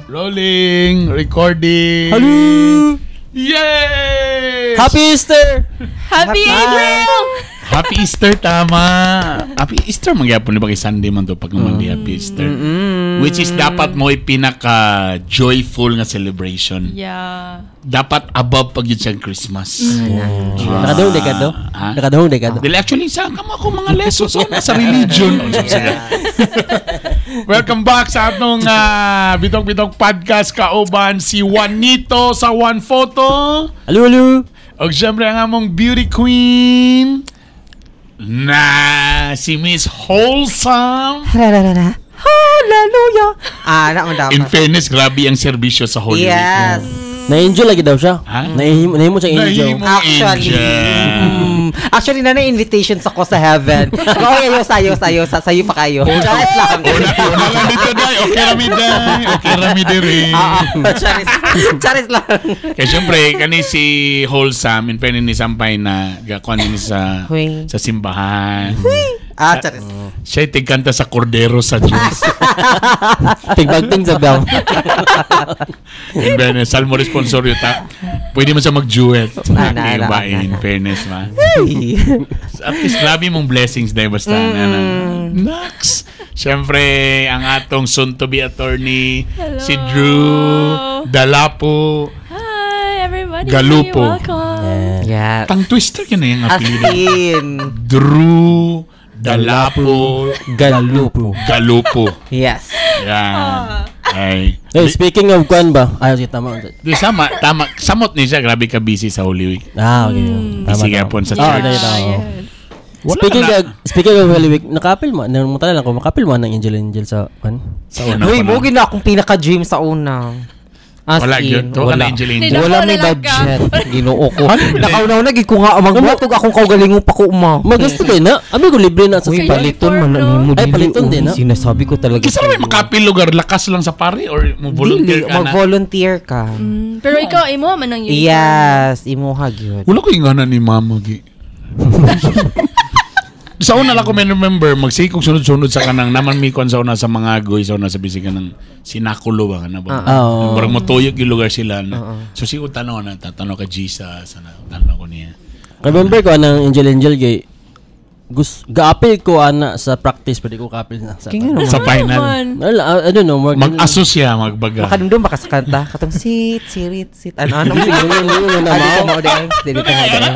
Rolling, recording. Hello! Yay! Happy Easter! Happy April! Happy Easter, tama. Happy Easter magyapon, di ba, kay Sunday man to pag Monday, Happy Easter. Which is dapat mo pinaka joyful nga celebration. Dapat above pag yun siyang Christmas. Nakadahong dekado? Ha? Nakadahong dekado. Dili, actually sa kamo ako mga lessons so, sa religion. Welcome back sa atong Bitog Bitog Podcast, kauban si Juanito sa One Photo. Hello, hello! Og syempre ang among beauty queen na si Miss Wholesome. Rararara. Hallelujah. Ah, na dapat. In fairness, grabe ang serbisyo sa Holy Week. Yes. Na-angel lagi daw siya. Ha? Nahimo siyang angel. Nahimo Actually. angel. Actually, na invitation sa ko sa heaven. Okay, ayo, sayo, sayo, sayo pa kayo. Charis lang. Una lang dito, day. Okay rami, day. Okay rami diri. Oo, charis. Charis lang. Kaya syempre, kani si Wholesome, in fairness ni Sampay na gakuan ni sa Huy. sa simbahan. Ah, charis. Siya tigkanta sa Kordero sa Diyos. Tigbagting sa bell. In fairness, Salmo responsorio ta. Pwede mo siya mag-duet. Ana, ana, Ba, ana. in fairness, ma. Ay. At least, grabe mong blessings dahil basta. Ano. Next! Siyempre, ang atong soon-to-be attorney, Hello. si Drew Dalapo. Hi, everybody. Galupo. Welcome. Yes. Tang twister yun na yung As apelido. in. Drew Dalapo Galupo. Galupo. Yes. Yan. Ay. Hey, speaking of kwan ba? Ay, sige, tama. Di sama, tama. Samot ni siya, grabe ka busy sa Holy Week. Ah, okay. Tama, Busy tama. ka po sa Ah, church. dahil tama. Yes. Wala Speaking na. of speaking of Holy Week, nakapil mo. Namutala lang ko, makapil mo ng angel angel sa kwan. Sa una Uy, pa mo lang. gina akong pinaka-dream sa una. As Wala in, gyud. Tuwa ka na angel angel. Wala Wala may na lang ka. budget. Ginoo ko. Ano yun eh? Nakauna-una gid ko nga magbuhat og akong kaugalingon pa ko uma. Magasto din na. Abi ko libre na sa Uy, Sa paliton man uniform, na nimo Ay, dili, paliton uy, din, no? Sinasabi ko talaga. Kisa sa'yo. may makapil lugar, lakas lang sa pare or mo volunteer Dili, ka na? mag-volunteer ka. Pero ikaw, imo man ang uniform. Yes, imuha gyud. Wala ko yung gana ni mama gi. Sa una lang ko may remember, magsikog sunod-sunod sa kanang naman mi kon sa una sa mga agoy, sa una sa bisig kanang sinakulo ba kana ba? Ah, oo. Parang motuyok yung lugar sila. Na. So siguro tanaw na, tatanaw ka Jesus, ana, tanaw ko niya. Remember ko anang angel angel gay gus gaapil ko ana sa practice pwede ko kaapil na sa Kaya nga Sa naman. final. Man. Wala, I don't know, more Mag-aso siya, magbaga. Makadumdum ba ka sa kanta? Katong sit, sirit, sit. Ano, ano? Siguro yun, na Ah, dito mao. mo dahil. Dito mo dahil.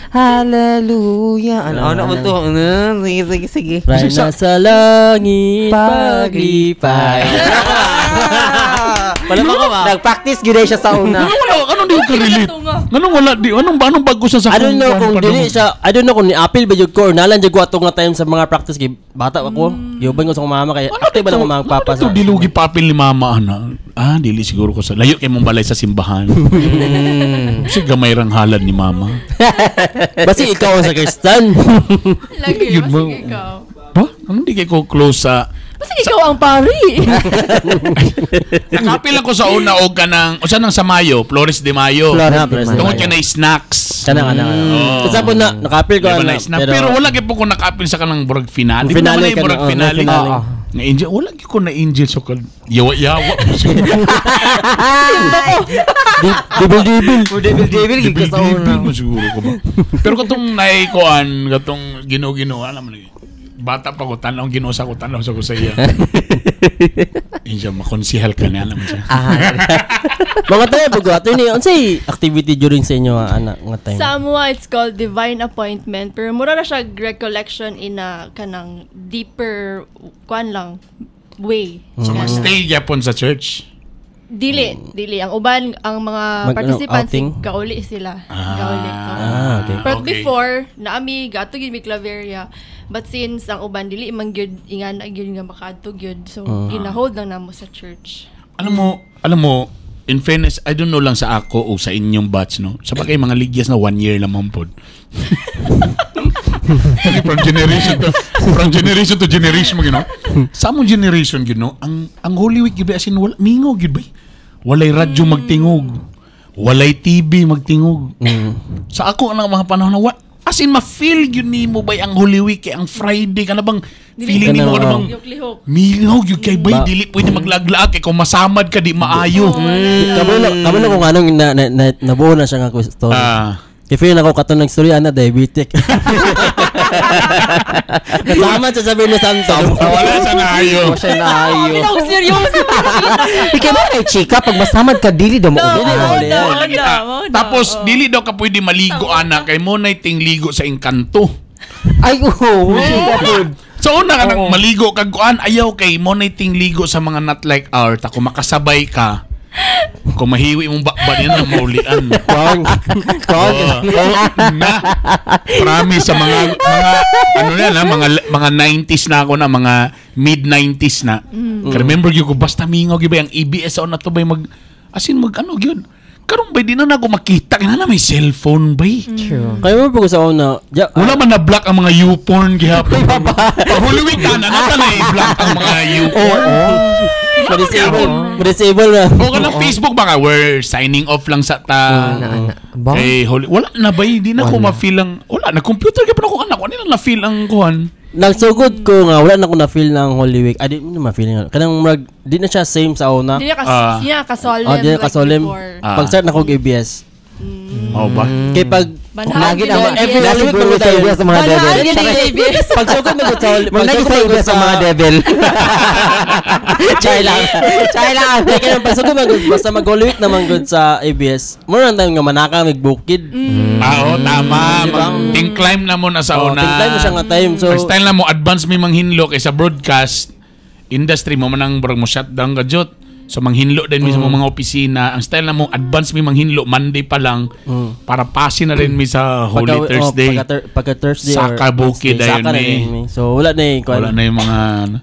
Hallelujah. Ano, ano mo to? Ano, sige, sige, sige. Right na sa langit paglipay. Wala pa ko ba? Nag-practice gyud siya sa una. Anong wala, anong di ko relate? Tunga. Anong wala, di, anong, anong bago siya sa I don't know kung kung paano dili mo? siya, I don't know kung ni-appeal ba jud ko or nalan jud ko ato nga time sa mga practice kay bata ako. Giuban ko sa akong mama kay active ba lang akong mga papa Ano sa. to dilugi papel ni mama ana? Ah, dili siguro ko sa layo kay mong balay sa simbahan. Kasi gamay rang halad ni mama. Basi ikaw ang sakristan. Lagi, Yun mo. basig ikaw. Ba? Anong di kay ko close sa Basig ikaw ang pari. Nakapil ako sa una og kanang usa nang sa Mayo, Flores de Mayo. Flores Na, de Flores de Mayo. Tungod kay na snacks. Kana kana. Oh. Kasi po na nakapil ko Di ba ana. na snack? Pero wala gyud po ko nakapil sa kanang burag finale. Di ba Finale naman na ka na, burag oh, finale? na finale. Oo. Na angel, wala gyud ko na angel so kal yawa yawa. Dibil dibil. Devil, devil, gyud ka sa una. Devil mo siguro ko ba. Pero katong naikuan, katong Ginoo-Ginoo, alam mo na, bata pa ko, tanaw Ginoo sa ko, tanaw sa ko sa iya. Inja, makonsihal ka na, alam mo siya. Ah, Mga tayo po attorney, unsay activity during sa inyo ana nga time? Sa amoa, it's called divine appointment. Pero mura na siya recollection in a kanang deeper kwan lang way. So magstay gyapon sa church. Dili, dili. Ang uban, ang mga Mag- ano, participants, outing? gauli sila. Gauli. Oo. Ah, okay. But before, naami, gato gyud mi Claveria. But since ang uban dili man gyud ingana gyud nga makaadto gyud. So ginahold lang namo sa church. Alam mo, in fairness, I don't know lang sa ako o sa inyong batch, no? Sa bagay, mga ligyas na one year lamang po. Kasi from generation to generation mo gino. Sa among generation gino, ang Holy Week gyud as in wala mingo gyud ba. Walay radyo magtingog. Walay TV magtingog. Sa ako ang mga panahon na wa, As in, ma-feel yun nimo bay ang Holy Week kay ang Friday ka na bang feeling Ka na, nimo ka na oo. bang Lihok-lihok. milog yun kay bay Ba- dili pwede maglaglaag kay kung masamad ka di maayo. Kabalo kung anong na, nabuo na siya nga story. Kaya feel na ako katong nagstory ana diabetic. Kasama siya sabi ni Santo. Wala sa naayo. Mo siya naayo. Ako seryoso. Ikaw ba kay chika pag masamad ka dili daw mo No, ulit. no, Uli. no, Wala kita. no, no. Tapos Oo. dili daw ka pwede maligo ana kay mo na ligo sa engkanto. Ay, oo. Chika pud. So una ka nang maligo kag kuan ayaw kay mo na ligo sa mga not like art ako makasabay ka. Kung mahiwi mong bakba niya na maulian. Kuang. Kuang. Oo, na. Promise sa mga ano na na mga 90s na ako na mga mid 90s na. Remember gyud ko basta mingaw gyud ba ang ABS sa na to bay mag as in mag ano gyud. Karon bay di na nako makita kay na may cellphone bay. True. Kaya mo po sa una. Ja, Wala man na block ang mga YouPorn gihapon. Pag Holy Week na na na i-block ang mga YouPorn. Ma-disable. Ma-disable na. O ka ng Facebook baka we're signing off lang sa ta. Na, na. Ba? Eh, holy, wala na ba? Hindi na ko Wala. ma-feel ang... Wala, na-computer ka pa na ako anak. Ano na na-feel ang kuhan? Nagsugod ko nga wala na ko na-feel ng Holy Week. Ah, di mo na ma-feel nga. Kanang murag di na siya same sa una. Di na kas di na kasolemn. Oh, di na like kasolemn. before. Pag start na kog ABS. Oh ba? Kay pag Banhaan Lagi gyud na ang every ABS. Holy Week Siguro man sa tayo. ABS sa mga Banhaan devil. gyud ang ABS. Pag sugod na gud sa Holy Mag pag lagi sugod sa man gud ABS sa mga devil. Chay lang. Chay lang. Kaya kaya pag sugod man gud basta mag Holy Week naman gud sa ABS. Mo nang time nga manaka mig bukid. Ah, oo, tama. Di ba? Mag climb na mo na sa Oh, una. ting-climb mo siya nga time. So First time na mo, advance mi manghinlo kay sa broadcast industry mo manang barang mo shutdown ka jot. So manghinlo din mi sa mga opisina. Ang style na mo advance mi manghinlo Monday pa lang para pasin na rin mi sa Holy pagka, Thursday. Oh, pagka Thursday or Saka bukid Wednesday, ayun saka na eh. yun, eh. So wala na eh. Wala na yung mga ano.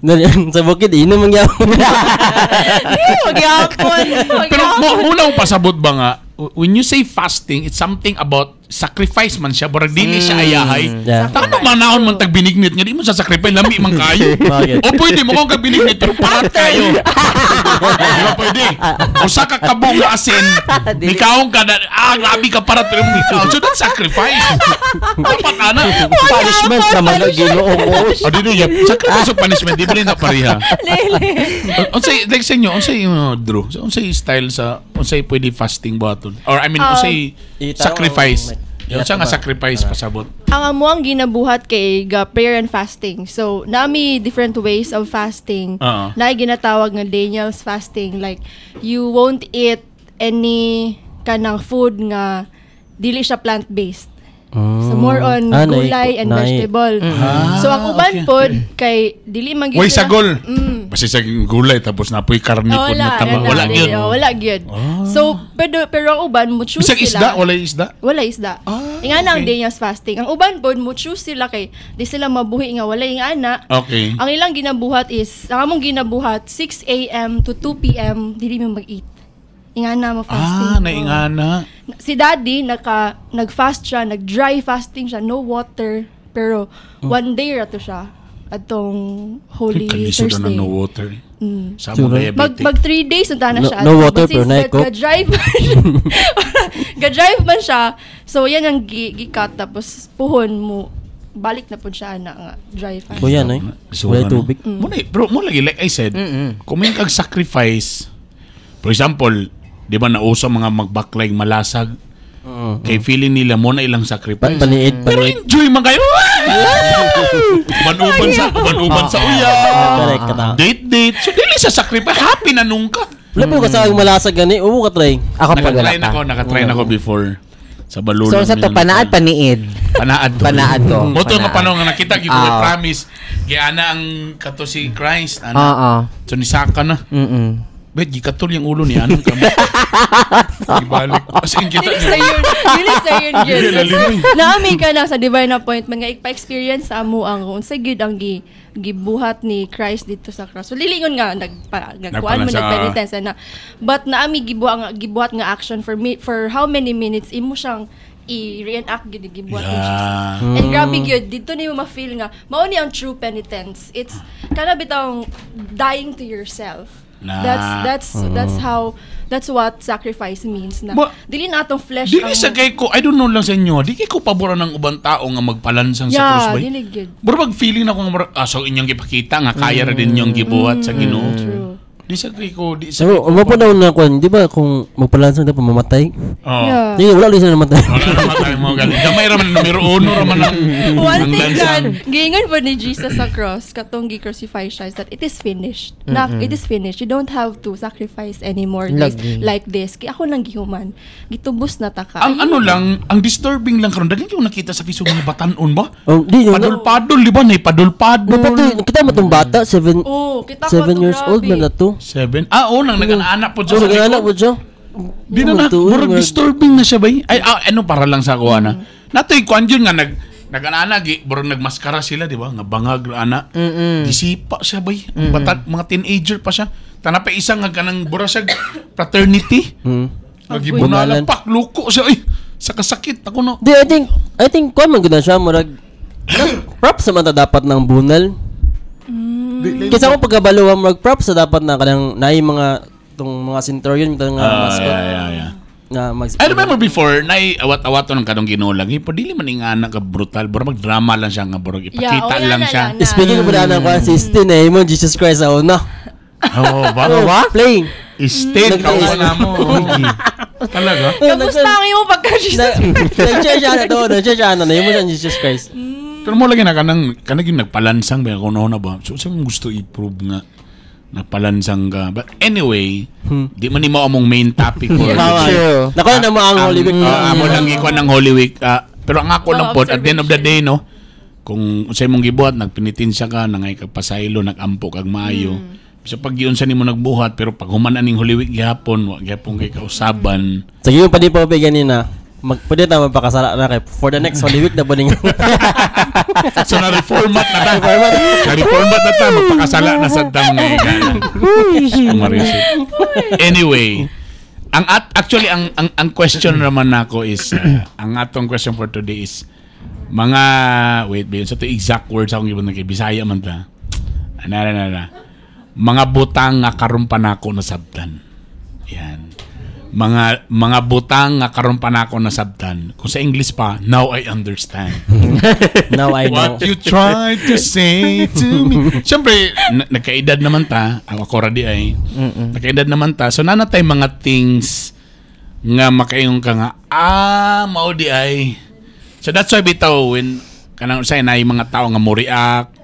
Sa bukid inom man gyapon. Eh, Magyapon. Pero mo muna akong pasabot ba nga when you say fasting, it's something about sacrifice man siya, barag dili siya ayahay. Taka no manahon man tag binignit nga di mo sa sacrifice lami man kayo. Bakit? O pwede mo kung kag binignit pero parat kayo. Di ba pwede? Usa ka kabog nga asin, mikaon ka na, grabe ka parat pero mikaon. So that's sacrifice. Dapat ana. Punishment naman ang Ginoo mo. O di di, sacrifice o punishment, di ba rin na pareha? Lele. Unsay like sa inyo, unsay Drew, unsay style sa unsay pwede fasting buhaton? Or I mean, unsay sacrifice? Yung siya nga sacrifice pasabot. Ang amo ang ginabuhat kay ga prayer and fasting. So, nami different ways of fasting. Na ginatawag nga Daniel's fasting, like you won't eat any kanang food nga dili siya plant-based. So more on gulay and vegetable. So ang uban pod kay dili man gyud Way sila- sagol. Basta sa gulay tapos napoy karne pod Wala, na tama. wala, Wala gyud. Oh, wala gyud. So pero ang uban mo choose Bisag sila. isda, wala isda. Wala isda. Inga na ang Daniel's fasting. Ang uban pod mo choose sila kay di sila mabuhi nga wala ingana. Ang ilang ginabuhat is, ang among ginabuhat 6 a.m. to 2 p.m. dili mo mag-eat. Ingana mo fasting. Ah, naingana. Si daddy nag-fast siya, nag-dry fasting siya, no water. Pero one day ra to siya atong Holy Kalisod na Thursday. no water. Sa mo Sure. diabetic. Mag 3 days na na No- siya. no water, But pero since na-coke. Ga-drive man siya. Ga-drive man siya. So yan ang gi-cut tapos puhon mo balik na pud siya na nga dry fast. Kuya no. eh. So, Wala ano? tubig. Mo na, bro, mo lagi like I said, kung may kag sacrifice, for example, di ba nauso mga magbaklay malasag, kay feeling nila mo na ilang sacrifice. Paniid, Pero paniid. enjoy man kayo. Uban-uban sa uya. Correct ka ta. Date date. So dili sa sacrifice, happy na nung ka. Wala po kasi ang malasag gani. Ubo ka try. Ako pag wala Nakatry na pa. ako, nakatry na ako before. Sa balulan. So sa to panaad paniid. Panaad to. Panaad to. Mo to nga Panaad. panong nga nakita gyud ko promise. Giana ang kato si Christ ana. Oo. So nisaka na. Bet gikatol yung ulo ni anong kamo. Gibalik. As in kita Dili sa yun. Dili sa yun Dili, yun. lalimoy. Naami ka na sa divine appointment nga ipa-experience sa amo ang kung sa gyud ang gibuhat ni Christ dito sa cross. So lilingon nga nagkuan mo Nagpala sa- nagpenitence na. But naami gibuhat nga action for me for how many minutes imo siyang i-reenact gyud gibuhat ni Jesus. And grabe gyud dito nimo ma-feel nga mao ni ang true penitence. It's kana bitawng dying to yourself. Na. That's how that's what sacrifice means na. Dili na atong flesh. Dili sa kay ko, I don't know lang sa inyo, di kay ko pabora ng ubang tao nga magpalansang sa krus Yeah, ba? dili gyud. Mura bag feeling na ko nga so inyong gipakita nga kaya ra din inyong gibuhat sa Ginoo. True. Di sa kay ko, di sa So, mo po na una kwan, di ba kung magpalansang dapat mamatay? Oh. Yeah. Di, wala ulit sila namatay. Wala namatay mo galing. Gamay ra man numero 1 ra man ang One thing lansang. that giingon po ni Jesus sa cross katong gi-crucify siya is that it is finished. Na it is finished. You don't have to sacrifice anymore this, like this. Kay ako nang gihuman. Gitubos na ta ka. Ang ano lang, ang disturbing lang karon daghan yung nakita sa Facebook mga batanon ba? Oh, di, Padul-padul, di ba? Nay padul-padul. Pati, kita mo tong bata, 7 Oh, kita ko to, years old grabe. man na to. 7. Ah, oh, nang nag-anak po So, siya. nag-anak po siya. Di na na, murag disturbing na siya ba? Ay, ano para lang sa kuha na. Natoy kuan yun nga nag-anak, murag nagmaskara sila, di ba? Nga bangag ana. Gisipa siya ba? Ang bata, mga teenager pa siya. Tanapa isa nga kanang bura siya fraternity. Nagibunalan pak luko siya ay sa kasakit ako no. Di, I think kuan man gud na siya murag props naman ta dapat ng bunal. Kaysa ako pagkabalo murag props sa dapat na kanang naay mga tong mga centurion bitong nga mascot. Yeah. Nga mag I remember before nay awat-awato ng kanong Ginoo lagi po dili man ingana ka brutal, bura magdrama lang siya nga burag ipakita Yeah, oh, lang na, siya. na, na. Speaking of na kuan si Stin eh mo Jesus Christ sa una. Oo, ba? Oh, playing. Stin ka na mo. Talaga? Kamusta ang imong pagka Jesus Christ? Nag-share siya na to, nag-share siya na mo siya Jesus Christ. Pero mo lagi na kanang yung nagpalansang ba ako na ba? So sa gusto i-prove nga nagpalansang ka. But anyway, di man nimo among main topic for True. Nako na mo ang Holy Week. Amo lang ikuan ng Holy Week. Pero ang ako lang pod at the end of the day no, kung unsay mong gibuhat nagpenitensya ka, nangay kag pasaylo, nagampo kag maayo. So pag giunsa nimo nagbuhat pero pag human aning Holy Week gihapon, wa gihapon kay kausaban. Sige yung pa di pa ganina. Pwede ta magpakasala na kay for the next Holy Week na po ning. So na-reformat na ta. Na-reformat na ta magpakasala na sa ta mga igana. Anyway, ang actually ang question naman nako is ang atong question for today is mga wait sa to exact words akong gibon kay Bisaya man ta. Ana. Mga butang nga karon pa nako nasabtan. Yan. Mga butang nga karon pa nako nasabtan. Kung sa English pa, now I understand. Now I know. What you tried to say to me. Siyempre, nagkaedad naman ta. Ako ra di ay. Nagkaedad naman ta. So, nanatay mga things nga makaingon ka nga, mao di ay. So, that's why bitaw, when kanang usay na yung mga tao nga mo react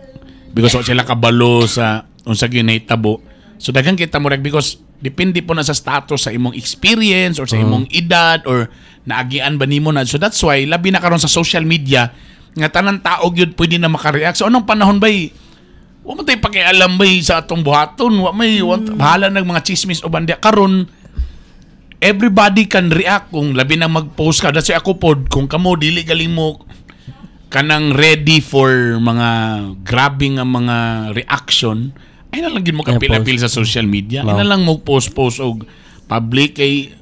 because wa sila kabalo sa unsa ginahitabo. So, daghan kita mo react because depende po na sa status sa imong experience or sa imong edad or naagian ba nimo na. So that's why labi na karon sa social media nga tanan tao gyud pwede na makareact. So anong panahon bay wa man tay pakialam bay sa atong buhaton, wa may bahala nag mga chismis o bandiya karon. Everybody can react kung labi na mag-post ka. That's why ako pod kung kamo dili galing mo kanang ready for mga grabe nga mga reaction, ay na lang gid mo kapil-apil sa social media. Ay na lang mo post-post og public kay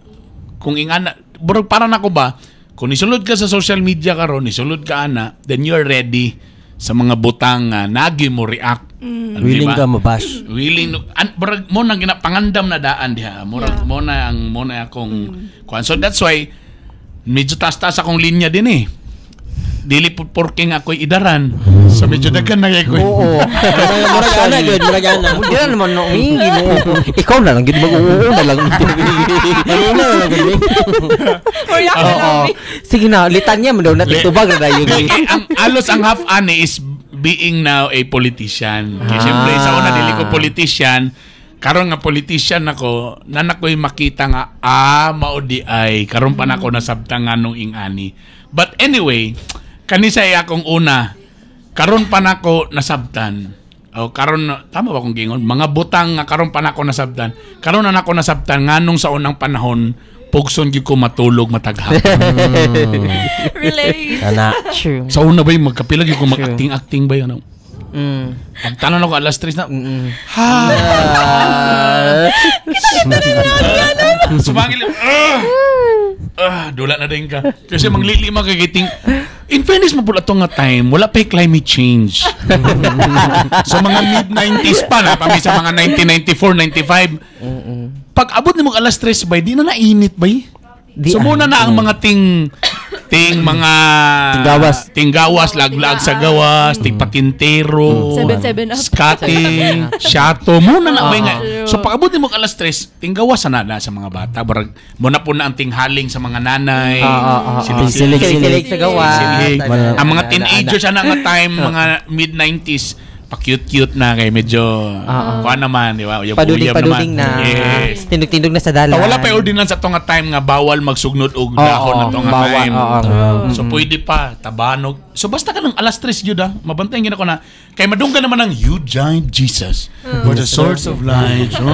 kung ingana burog para nako ba kung nisulod ka sa social media karon, nisulod ka ana, then you're ready sa mga butang nga nagi mo react. Willing ka mabash. Willing burog mo nang ginapangandam na daan diha. Murag mo na ang mo na akong kuan. So that's why medyo taas-taas akong linya din eh. Dili po porking ako'y idaran. So medyo daghan na kay ko. Oo. Murag ana gyud, murag ana. Hindi na naman no. Ikaw na lang gid mag-oo na lang. Ano na lang gid. Oo. Sige na, litanya man daw natin tubag na dayon. Ang alos ang half ani is being now a politician. Kaya siyempre sa una dili ko politician, karon nga politician ako, nanakoy makita nga mao di ay karon pa nako nasabtan nganong ingani. But anyway, kani sa akong una, karon pa nako nasabtan. O karon tama ba kung gingon? Mga butang nga karon pa nako nasabtan. Karon na nako nasabtan nganong sa unang panahon pugson gyud ko matulog matag hapon. Relate. Ana. True. Sa una ba yung magkapila gyud ko mag-acting-acting ba yun? Pagtanan ako alas 3 na. Ha. Sumangil. Dula na din ka. Kasi manglilima ka giting. In fairness mo po ato nga time, wala pa climate change. So mga mid-90s pa na, pami sa mga 1994, 95. Pag abot nimo alas 3 bay, di na nainit bay. Di So muna na ang mga ting mga Tinggawas. Tinggawas, laglag sa gawas, tigpatintero, 7-7 up. skating, shato, muna na bay nga. So pag abot nimo alas 3, tinggawas na na sa mga bata. Barag muna po na ang tinghaling sa mga nanay. Silig, Silig sa gawas. Silig. Wala. Ang mga teenagers ana nga time, mga mid-90s, pa-cute-cute na kay medyo kuan naman, di ba? Uyab-uyab Paduling-paduling naman. na. Yes. Tindog-tindog na sa dalan. Wala pa ordinance ato nga time nga bawal magsugnod og dahon ato nga bawal, time. Oo. So pwede pa tabanog. So basta ka ng alas 3 gyud ah. Mabantayan gyud ako na kay madunggan naman ang you giant Jesus for the source of life. So,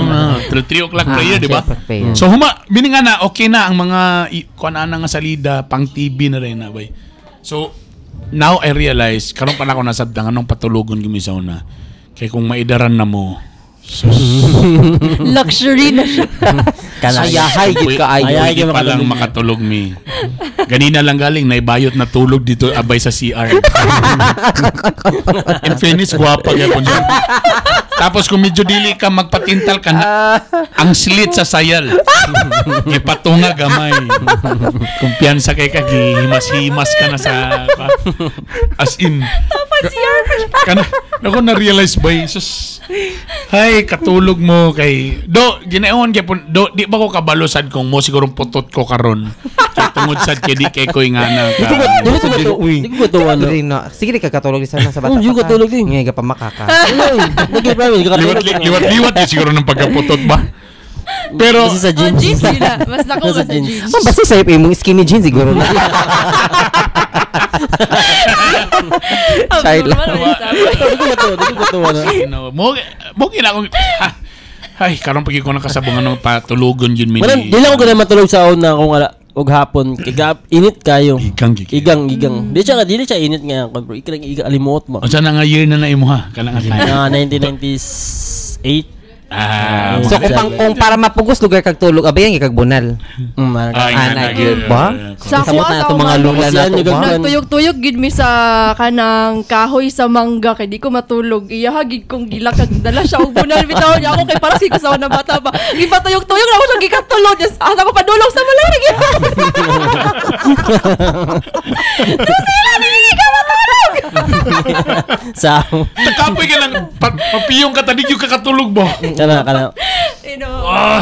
till 3 o'clock prayer, di ba? Prayer. So huma meaning nga na okay na ang mga kuan ana nga salida pang TV na rin na bay. So now I realize karon pa na ako nasabdang anong patulugon gyud mi sa una. Kay kung maidaran na mo, sus. Luxury na siya. Ayahay gid ka ayo. Ayahay Pwede gid pa lang makatulog mi. Ganina lang galing, naibayot na tulog dito abay sa CR. In fairness, gwapa gyapon siya. Tapos kung medyo dili ka magpatintal ka na, ang slit sa sayal. Ipatunga gamay. Kumpiyansa kay ka, gihimas-himas ka na sa as in. Tapos CR pa siya. Kana, ako na-realize ba, sus, ay, katulog mo kay, do, ginaon gyapon, do, di ba ko kabalo sad kung mo siguro putot ko karon. Kay tungod sad kay di kay koy nga na. Di ko di ko Uy. di ko to ano. Dili na. Sige di ka katulog di sana sa bata. Oh, di ko pa ka. katulog din. Ngay ka pa makaka. Ay, naging promise, Liwat, liwat, liwat, di siguro ng pagkaputot ba? Pero, Kasi sa Oh, jeans. jeans yun na. Mas nako Nasa sa jeans. jeans. Oh, basta sa imong skinny jeans siguro na. Child lang. Di ko to ano. you know, mo, mo gina akong, ay, karon pag ko nakasabong anong patulugon yun, Wala, mini. di lang ko na matulog sa una kung ala og hapon kay init kayo. Igang, gigil. Igang, igang. Di siya init nga bro. Igang igang alimot mo. Unsa na nga year na na imo ha? Kana nga time. Nga 1998. Ah, So kung para mapugos lugar kag tulog abayan kag bunal. Ay, Ana, nga na, gyud ba? Sa Samot ako, na sa itong mga umaga. lula na to ba? Nagtuyok-tuyok gid mi sa kanang kahoy sa mangga kay di ko matulog. Iya gid kong gilakag dala siya og bunal bitaw niya ako kay para si ko sa una bata pa. Gipatuyok-tuyok na ako siya gikatulog. Yes, asa ko padulong sa malari gid. Sila dili ka matulog. Sa Takapoy ka lang, papiyong ka tadi yung kakatulog mo. kana kana. You know. Ah,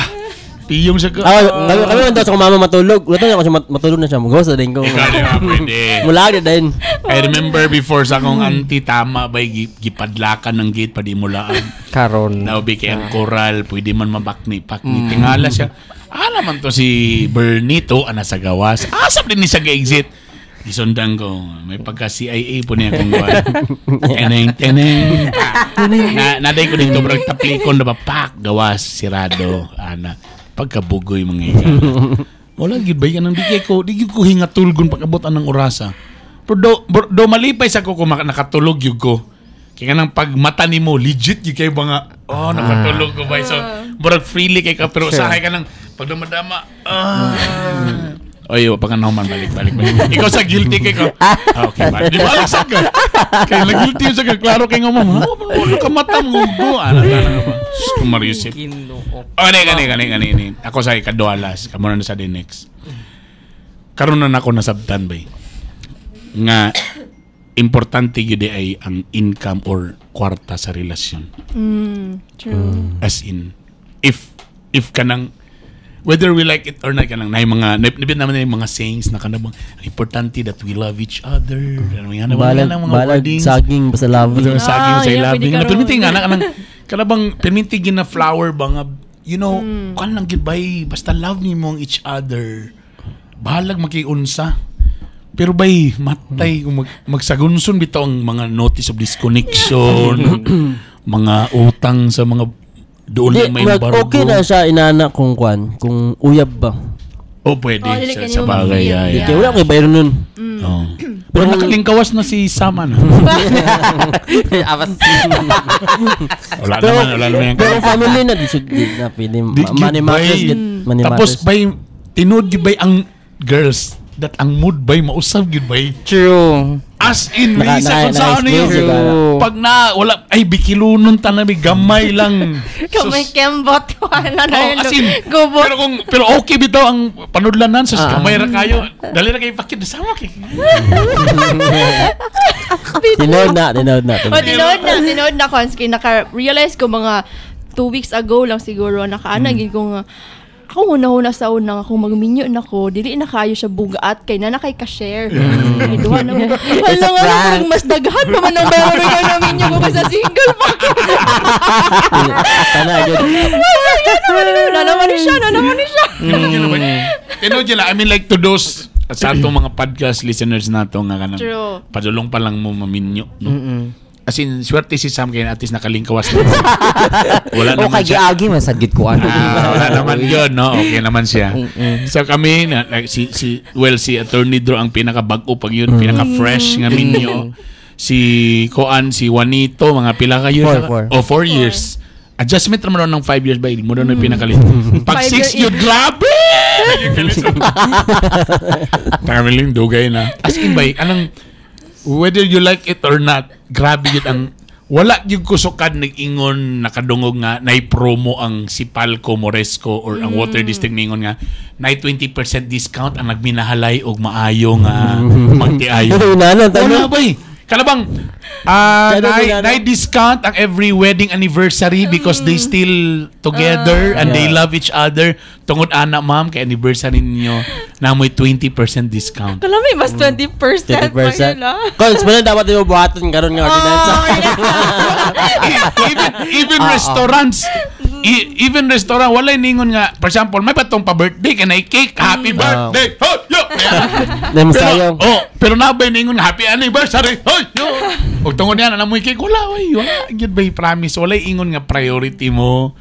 piyong siya ka. Ah, kami man daw sa kung mama matulog. Wala na ako siya matulog na siya. Mugawas na din ko. Ikaw di ba pwede. Mula na din. I remember before sa akong auntie tama bay gipadlakan ng gate pa di mulaan. Karon. Naubi kay ang koral, pwede man mabakni-pakni. Tingala siya. Ah, naman to si Bernito, ana sa gawas. Asap din ni siya ga-exit. Gisundan ko. May pagka CIA po niya kung kuwan. Teneng, teneng. Na, naday ko dito, brag taplikon na ba, pak, gawas, sirado, ana. Pagkabugoy mga ika. Wala, gid ba yan? Di kay ko, di gyud ko hingatulgon pag-abot anang orasa. Pero do malipay sa ko kung nakatulog yun ko. Kaya nang pag mata nimo legit yun kayo mga, oh, nakatulog ko ba? So, murag freely kay ka, pero usahay ka nang, pag dumadama, ah. Oy, pa ka naman, balik, balik, balik. Ikaw sa guilty kay ko. Ah, okay, ba? Di ba, sa ka? Kaya na guilty sa ka, klaro kay nga mo, wala ka mata mo, go. Ano, ano, ano, Sus, kumarisip. Oh, kani, kani, kani, kani, kani. Ako sa ikadualas, kamo na sa the next. Karon na nako nasabtan bay. Nga importante gyud ay ang income or kwarta sa relasyon. True. As in if kanang whether we like it or not kanang nay mga nabit naman na yung mga sayings na kanang ang importante that we love each other. Ano nga Balag, mga balag, wordings. saging, basta love. Basta saging Ah, sa yeah, loving. pwede Na karon. perminti nga na kanang kanabang perminti gina flower ba nga you know, kan lang gid bay basta love nimo ang each other. Bahalag makiunsa. Pero bay matay kung magsagunson bitaw ang mga notice of disconnection, mga utang sa mga doon Di, lang may mag, okay na siya inana kung kwan, kung uyab ba. Oh, pwede. Oh, dili sa, ka sa niyo bagay. ma-feel. Yeah, Di yeah. kay wala kay bayro nun. Oh. Pero nakalingkawas na si Sama na. Awas. Wala naman, wala naman yung Pero ang family na di sud di na pwede Di money gyud matters bay. gid money Tapos matters. bay tinuod gyud bay ang girls. that ang mood bay mausab gyud bay. True. As in, Lisa, kung saan na-experience yun. yun, True. Pag na, wala, ay, bikilunon ta na, may gamay lang. Kamay Sus. kembot. Wala na Oh, yun. as in, Gubot. pero okay bitaw ang panudlanan sa gamay ra kayo. Dali ra kayo pakit sama kay. Tinood na, tinood na. O, tinood na, Cons. Kaya naka-realize ko mga 2 weeks ago lang siguro, nakaana, gid ko nga, ako una-una sa una, kung magminyo na ko, dili na kayo siya bugat, kay na na kay ka-share. Kay duha na mo. It's Hala a nga, prank. murag mas daghan pa man ang meron nga naminyo ko kasi single pa ko. Tana, yun. Wala naman ni siya, na naman ni siya. Tinood yun na ba? Tinood yun na. I mean, like to those sa atong mga podcast listeners nato nga kanang True. padulong pa lang mo maminyo. No? Mm-mm. As in, swerte si Sam kaya at least nakalingkawas na. Wala O naman kay siya. giagi man sad gid ko ano. Ah, wala naman yun, no? Okay naman siya. Mm-mm. So kami, na, like, si Attorney Drew ang pinakabag-o pag yun, pinaka-fresh nga minyo. Si Koan, si Juanito, mga pila kayo. Four. Oh, 4 years. Adjustment naman ng 5 years ba? Mo na yung pinakalit. Pag Five 6 year yun, grabe! Tamiling dugay na. As in ba, anong, whether you like it or not, grabe yun ang, wala yung kusukad nag-ingon, nakadungog nga, nay-promo ang Sipalco, Moresco, or ang Water District ningon nga, nay 20% discount ang nagminahalay og maayo nga magtiayo. Wala Wala ba eh? Kalabang, Kaya nay, nay discount ang every wedding anniversary because they still together and they love each other. Tungod ana ma'am, kay anniversary ninyo, namoy 20% discount. Kalami, mas 20%, 20% pa yun, ah. Cons, mo na dapat yung buhaton karon nga ordinance. Even restaurants, even restaurant, walay ningon nga, for example, may patong pa-birthday, kay nay cake, happy birthday, ho, yo! Pero, Pero, oh, pero nabay ningon nga, happy anniversary, ho, yo! Ug tungod niya, alam mo yung cake, wala, oy, wala, gyud bay promise, walay ingon nga priority mo.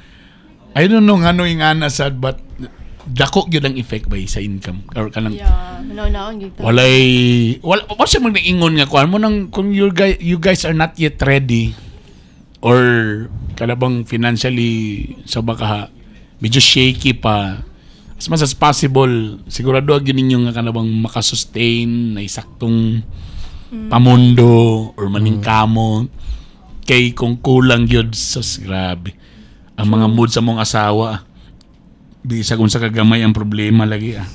I don't know ngano yung ana sad, but dako gyud ang effect bay sa income or kanang Yeah, naon gid. walay wala pa siya magnaingon nga kuan mo nang kung you guys are not yet ready or kalabang financially sa baka medyo shaky pa, as much as possible sigurado gyud ninyo nga kanabang makasustain na isaktong pamundo or maningkamo kay kung kulang gyud sus grabe ang mga mood sa mong asawa. Di isa kung sa kagamay ang problema lagi ah.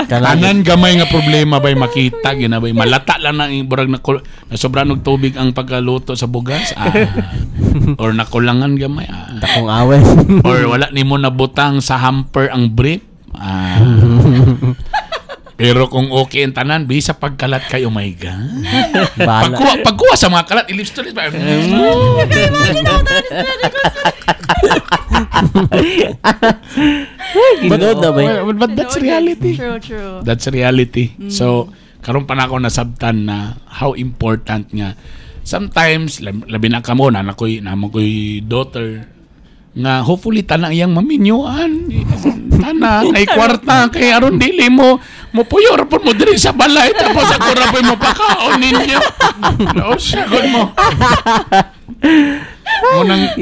Tanan gamay nga problema bay makita gina bay malata lang na burag na sobra og tubig ang pagkaluto sa bugas ah. Or nakulangan gamay ah. Dakong away. Or wala nimo nabutang sa hamper ang brief ah. Pero kung okay ang tanan, bisa pagkalat kay, oh my God. Pagkuha sa mga kalat, ilips to lips. Manood na ba? But that's reality. True, true. That's reality. So, karon pa na ako nasabtan na how important nga. Sometimes, labi na kamo, na ko'y daughter, nga hopefully tanang iyang maminyuan. Tana, ay kwarta, kay aron dili mo, mupuyo ra pud mo diri sa balay, tapos ako ra pud mo pakaon ninyo. No, siya gud mo. Munang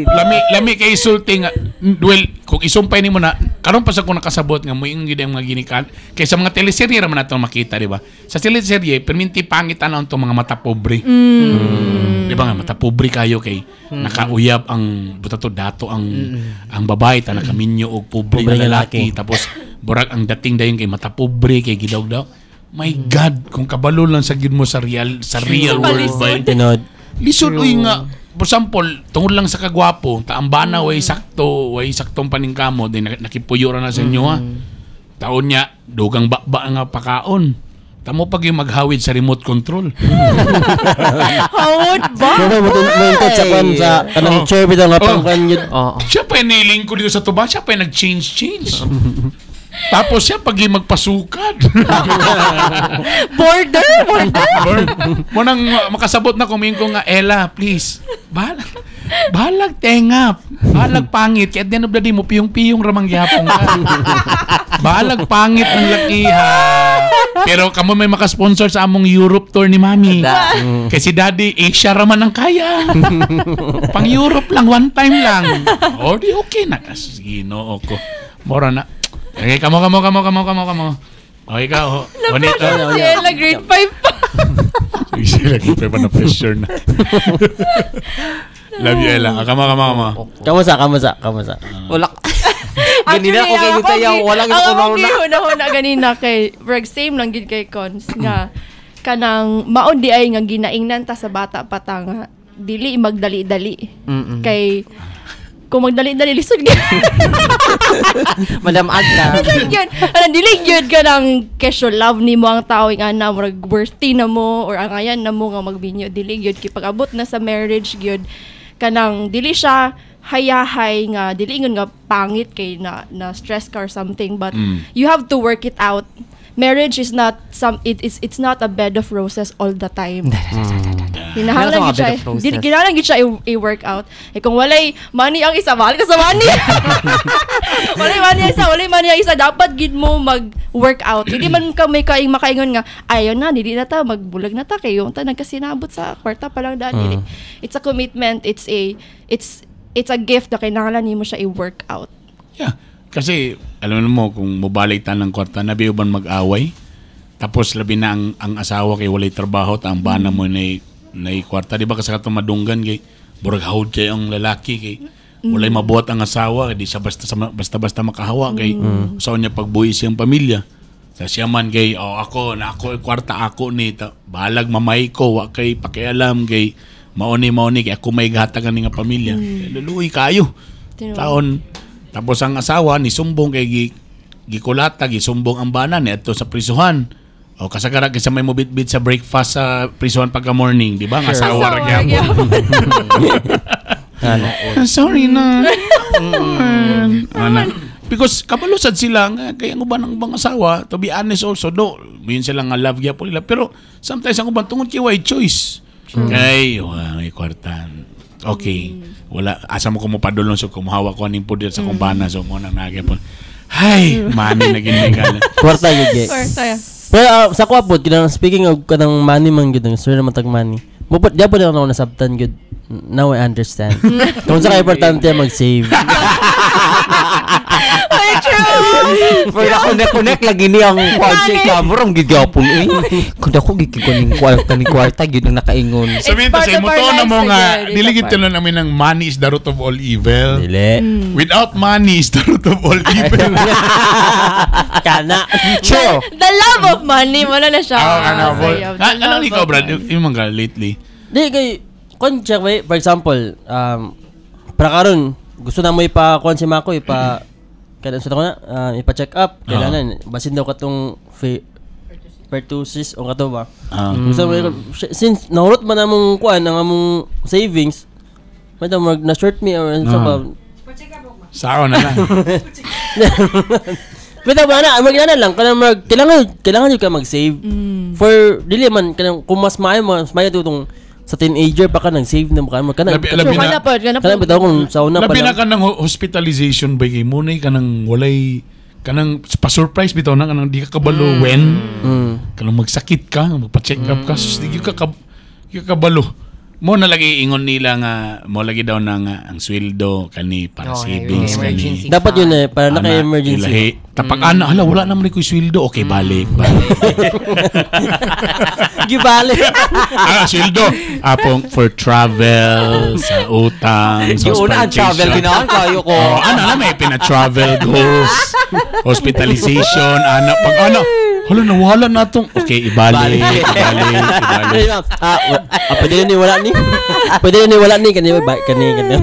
lami kay sulti nga, well, kung isumpay nimo na, karon pa sa ko nakasabot nga moingon gid ang mga ginikan kay sa mga teleserye ra man nato makita, di ba? Sa teleserye perminti pangit tan tong mga mata pobre. Di ba nga mata pobre kayo kay nakauyab ang buta to dato ang ang babae ta nakaminyo og pobre nga lalaki, tapos burag ang dating dayon kay mata pobre kay gidaw daw. My God, kung kabalo lang sa gid mo sa real world ba. Tinod. Lisod uy nga. For example, tungod lang sa kagwapo, taambana way sakto, way saktong paningkamo, din nakipuyo ra na sa inyo ha. Taon niya, dugang bakba nga pakaon. Tamo pag yung maghawid sa remote control. Hawod ba? Mo sa kwan sa kanang chair bitaw nga pang kwan yun. Siya pa yung nilingko dito sa tuba, siya pa yung nag-change-change. Tapos siya pag yung magpasukad. Border? Munang makasabot na kumingo ko nga, Ella, please. Balag tengap. Balag pangit. Kaya at the end of the day, mo piyong-piyong ramang gyapon ka. Balag pangit ng laki ha. Pero kamo may makasponsor sa among Europe tour ni Mami. Kasi Daddy, Asia raman ang kaya. Pang Europe lang, one time lang. O di okay na. Sige, no, ko. Mora na. Okay, kamo. O ikaw, Juanito. Na-pressure si Ella, grade 5 pa. Sila grade 5 pa na pressure na. Love you, Ella. Kama, kama, kama. Kamusta, kamusta, kamusta? Wala. Ganina ko kay sayaw, walang ang ko akong na. gihuna-huna ganina kay brag same lang gid kay Cons nga kanang maon di ay nga ginaingnan ta sa bata pa ta nga dili magdali-dali. Kay kung magdali-dali lisod gyud. Madam Agda. Dili gyud. Ano dili gyud kanang kesyo love nimo ang tao nga na murag worthy na mo or angayan na mo nga magbinyo, dili gyud kay pag-abot na sa marriage gyud kanang dili siya hayahay nga dili ingon nga pangit kay na stress ka or something, but you have to work it out. Marriage is not some it's not a bed of roses all the time. Kinahanglan gid siya, kinahanglan gid siya i-work out. Eh kung walay money ang isa, balik ka sa money. Walay money ang isa, walay money ang isa, dapat gid mo mag-work out. Hindi man ka may kaing makaingon nga ayon na dili na ta magbulag na ta kayo ta nagkasinabot sa kwarta pa lang dali. It's a commitment, it's a gift na kinahanglan nimo siya i-work out. Yeah. Kasi alam mo kung mobalik ta ng kwarta nabi uban mag-away. Tapos labi na ang asawa kay walay trabaho ta ang bana mo nay kwarta, di ba kasi katong madunggan kay burag hawd kay ang lalaki kay walay mabuhat ang asawa, di siya basta-basta makahawa kay sa niya pagbuhi siyang pamilya. Sa siya man kay oh, ako na ako kwarta ako ni ta, bahalag mamay ko wa kay pakialam kay mauni kay ako may gahatagan nga pamilya. Luluoy kayo. Taon tapos ang asawa ni sumbong kay gikulata, gisumbong ang bana ni adto sa prisuhan. O kasagara kaysa may mubitbit sa breakfast sa prisuhan pagka morning, di ba? Ang asawa ra gyapon. Sorry na. Ana. Because kabalo sad sila nga kay ang uban ang ubang asawa, to be honest also do, yun sila nga love gyapon nila, pero sometimes ang uban tungod kay way choice. Kay may kwarta. Okay. Wala asa mo ko mopadulong so kumuhawa ko aning poder sa kumbana so mo nang nagyapon. Hay, money na ginigal. Kwarta gyud. Kwarta. Pero sa kuha pod kanang speaking of kanang money man gyud, sir naman tag money. Mo pod gyapon ako nasabtan gyud. Now I understand. Kung sa kay importante mag-save. Ay, true. Pero connect lagi ni ang project camera ang gigyapon eh. Kun ako gikikuning kwarta gyud ang nakaingon. Sabihin ta sa imo to na mo nga dili gid na namin ang money is the root of all evil. Dili. Without money is the root of all evil. Kana. True. The love of money wala na siya. Ano ikaw Brad, yung mga lately? Di kay kon check for example, para karon gusto na mo ipa-kuan si Mako, ipa kada sa ko na ipa-check up kailangan basin daw katong pertussis o kato ba. Gusto mo since nahurot man among kuan ang among savings, madam mag na short me or sa ba. Sao na lang. Pero ba na mag-ana lang kanang mag kailangan jud ka mag-save for dili man kanang kung mas maayo tutong sa teenager pa ka nag-save na mukha mo ka na. Labi na bitaw kung sa una pa. Labi na ka ng hospitalization ba kay munay ka ng walay kanang pa-surprise bitaw na kanang di ka kabalo when kanang magsakit ka, magpa-check up ka, sus di ka kabalo. Mo na lagi ingon nila nga mo lagi daw na nga ang sweldo kani para savings kani. Dapat yun eh para naka-emergency. Tapag ana hala wala naman ko sweldo. Okay, balik. Gibalik. Sweldo apong for travel, sa utang, sa hospitalization. Travel ginaon kayo ko. Oh, ana na may pina-travel goals, hospitalization, ana pag ana hala nawala na tong okay ibalik. Pwede ni wala ni. Pwede ni wala ni kani kani kani.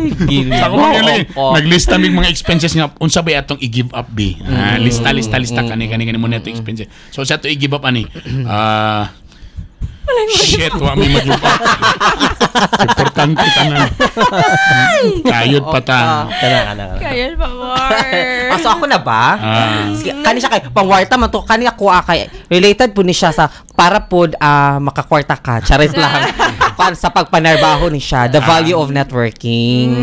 Sa ko naglista mig mga expenses nga unsa ba atong i-give up bi. Lista kani kani kani mo na ato expenses. So sa ato i-give up ani. Shit, wa mi mag-give up. Importante tanan. Kayod pa ta. Kana. Kayod pa more. So ako na ba? Kani siya kay pangwarta man to kani ako kay related po ni siya sa para pod makakwarta ka. Charis lang. Para sa pagpanarbaho ni siya, the value of networking.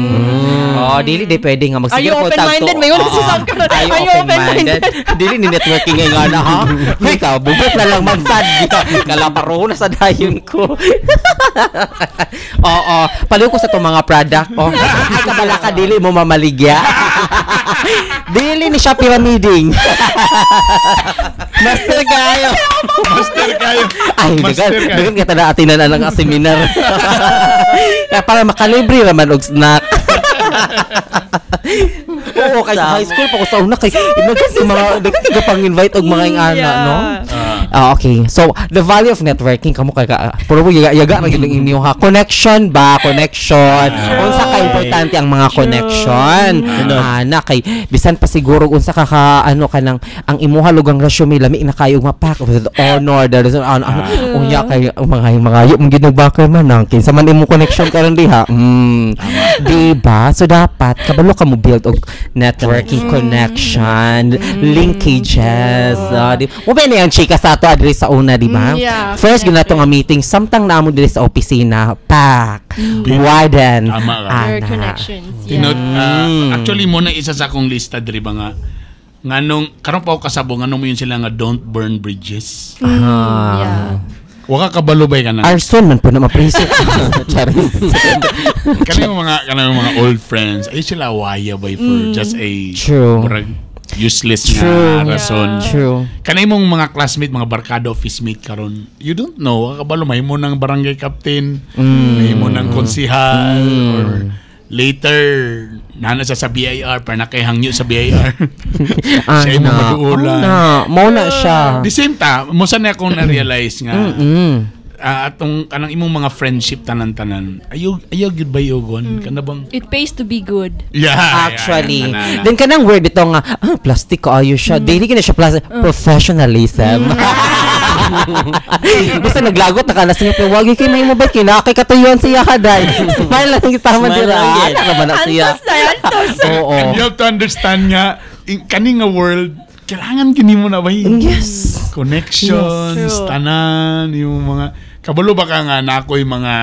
Oh, dili di pwede nga magsige po tagto. Are you open-minded? May wala si Sam ka. Are you open-minded? Dili ni networking nga na ha. Hoy ka, bubot na lang magsad. Kalaparo na sa dayon ko. Oo, paliw ko sa itong mga product. Oh. Ay, kabala ka, dili mo mamaligya. Dili ni siya pyramiding. Master kayo. Master kayo. Ay, Master dagan, kayo. dagan kita na atinan ang seminar. Kaya para makalibre raman og snack. Oo, kay sa high school pa ko sa una kay nagkas mga daghan ka pang invite og mga ingana, no? Ah, okay. So, the value of networking kamo kay ka puro mo yaga yaga ra gyud ang inyo ha. Connection ba? Connection. Unsa ka importante ang mga connection? Ah, na kay bisan pa siguro unsa ka ka ano kanang ang imuha lugang resume lami na kayo mapak with honor there is ano, ano unya kay mga mga yo man gyud nagbacker man ang kinsa man imo connection karon diha. Di ba? So dapat kabalo ka mo build og networking connection, linkages. Di mo ba ni ang chika sa ato adre sa una, di ba? Mm, yeah. First gyud nato nga meeting samtang namo diri sa opisina, pack, widen. Tama ka. Your Ana. connections. Yeah. Tinod, actually mo na isa sa akong lista diri ba nga nganong karon pa ako kasabo nganong mo yun sila nga don't burn bridges. Yeah. Wa ka kabalo bay ka na. Arson man po na mapriso. Charis. Kanang mga old friends ay sila waya bay for just a True. murag useless True. nga rason. True. Kanay mong mga classmate, mga barkada, office mate karon, you don't know, wa kabalo may mo ng barangay captain, may mo ng konsihal or later nana siya sa BIR pero nakahangyo sa BIR. Siya mo Ana. maduulan. Ana, mo na siya. The same ta, mo sa na akong na-realize nga atong kanang imong mga friendship tanan-tanan. Ayaw ayaw gyud ba yogon? Kana bang It pays to be good. Yeah, Actually. yeah, yeah, Then kanang word ito nga, plastic kaayo siya. Daily kina siya plastic. Professionalism. Basta naglagot na ka na siya, pero wag kay may mobile kay nakay katuyuan siya kaday. Smile lang kita man Smile dira. lang gid. Ana ra man na siya. Antos na, antos. Oo. And you have to understand nga in kani nga world kailangan gini mo na ba Yes. Connections, Yes. True. tanan, yung mga kabalo ba ka nga na ako'y mga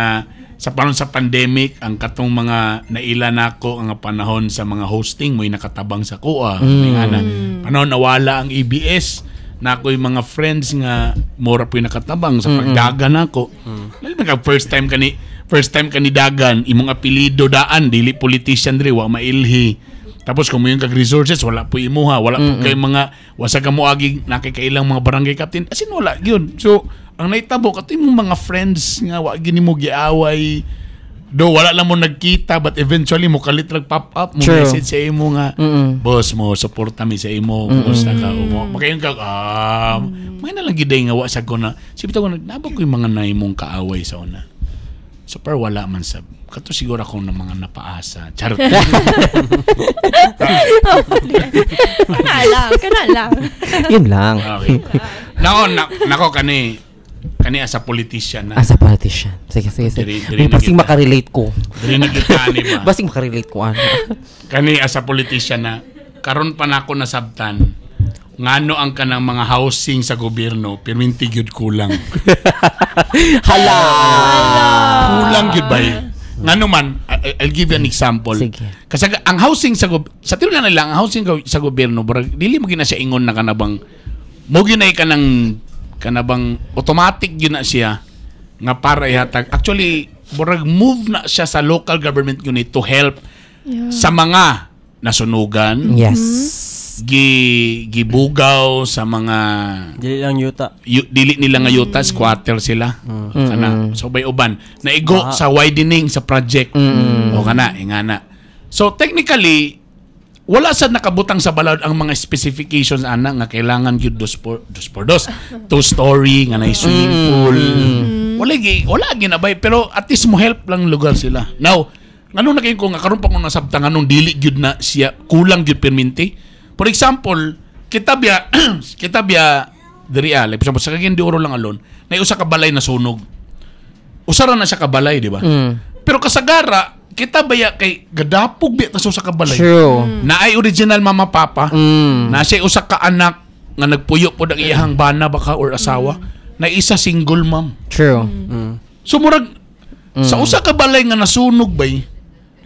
sa panahon sa pandemic ang katong mga naila nako ang panahon sa mga hosting mo'y nakatabang sa kuha. Nga na, panahon nawala ang EBS na ako'y mga friends nga mura po'y nakatabang sa pagdagan nako. Lalo na ka first time ka ni dagan imong apelyido daan dili politician diri wa mailhi. Tapos kung mo yung kag resources wala po imuha, wala po kay mga wasa ka moagi nakikailang mga barangay captain. As in wala gyud. So ang naitabo kato imong mga friends nga wa gini mo giaway do wala lang mo nagkita but eventually mo kalit rag pop up mo True. message sa imo nga boss mo suporta mi sa imo kumusta ka o mo makayon ka may na lang giday nga wa sa ko na sibita ko nagnabag ko yung mga naimong kaaway sa una. So pero wala man sa kato siguro akong na mga napaasa. Charot. Kana lang, kana lang. Yun lang. Okay. Nako, nako kani kani as a politician na. As a politician. Sige, sige, sige. Diri- diri Uy, na basing kita. makarelate ko. Diri na kita ani ba? Basing makarelate ko, ano. Kani as a politician na karon pa nako nasabtan ngano ang kanang mga housing sa gobyerno pirminti gyud kulang. Hala! Kulang gyud bay. Ngano man, I'll give you an example. Sige. Kasi ang housing sa sa tinuod na lang ang housing sa gobyerno murag dili mo gina siya ingon na kanabang mo ginay kanang kanabang automatic gyud na siya nga para ihatag. Actually, murag move na siya sa local government unit to help sa mga nasunugan, Yes. gibugaw sa mga Dili lang yuta. dili nila nga yuta, squatter sila. Kana so bay uban naigo sa widening sa project. O kana ingana. So technically wala sad nakabutang sa balod ang mga specifications ana nga kailangan gyud dos por dos por dos, two story nga nay swimming pool. Wala gi wala ginabay pero at least mo help lang lugar sila. Now, ngano na kayo ko nga karon pa ko nasabtan nganong dili gyud na siya kulang gyud perminti. For example, kita biya kita biya diri ah, like, for example, sa Cagayan de Oro lang alone, nay usa ka balay na sunog. Usa ra na siya ka balay, di ba? Pero kasagara, kita baya kay gadapog biya ta sa usa ka balay. True. Na ay original mama papa, na siya usa ka anak nga nagpuyo pod ang iyahang bana baka or asawa, na isa single mom. True. So murag sa usa ka balay nga nasunog bay,